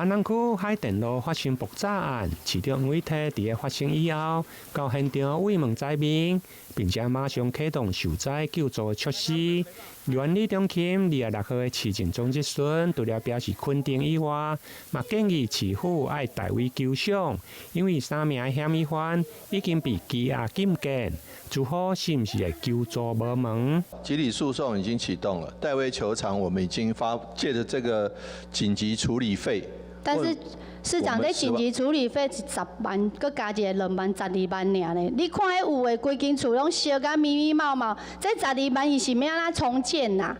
安南區海淀路發生爆炸案，市長黃偉哲佇咧發生以後，到現場慰問災民，並且馬上啟動受災救助的措施。議員李中琴26號的市政總質詢，除了表示肯定以外，嘛建議市府愛代為求償，因為三名嫌疑犯已經被羈押禁見，最好是毋是會求助無門？集體訴訟已經啟動了，代為求償，我們已經發借著這個緊急處理費。但是市長，這緊急處理費是十萬，閣加一个2萬，12萬爾呢。你看彼有的規間厝攏燒甲密密麻麻，這十二萬伊是欲按怎重建吶？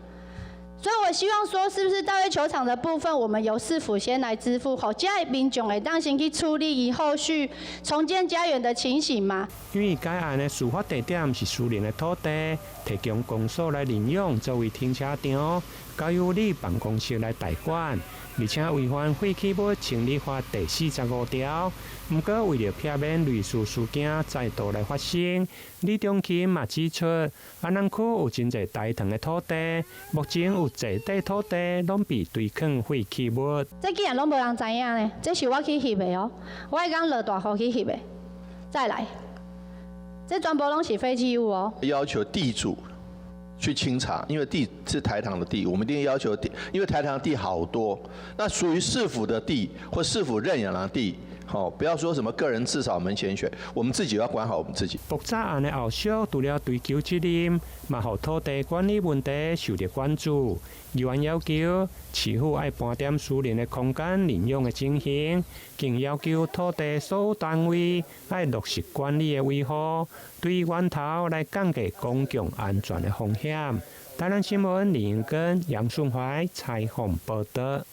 所以我希望說，是不是代為求償的部分，我們由市府先來支付，予遮的民眾會當先去處理伊後續重建家園的情形嘛？因為該案的事發地點是私人的土地，提供公所來領用作為停車場，交由里辦公室來代管，而且違反廢棄物清理法第45條。毋過為著避免類似事件再度來發生，李中琴嘛指出，安南區有真濟大塘的土地，目前有濟塊土地攏被堆囥廢棄物。這竟然攏無人知影呢？這是我去翕的哦，我彼工落大雨去翕的。再來，這全部攏是廢棄物哦。要求地主去清查，因為地是台糖的地，我們一定要求地，因為台糖的地好多，那屬於市府的地或市府認養的地，好，不要說什麼個人自掃門前雪，我們自己要管好我們自己。爆炸案的後續，除了追究責任，嘛予土地管理問題受著關注。議員要求市府愛盤點私人的空間領用的情形，更要求土地所有單位愛落實管理的維護，對源頭來降低公共安全的風險。台南新聞李英根、楊順懷採訪報導。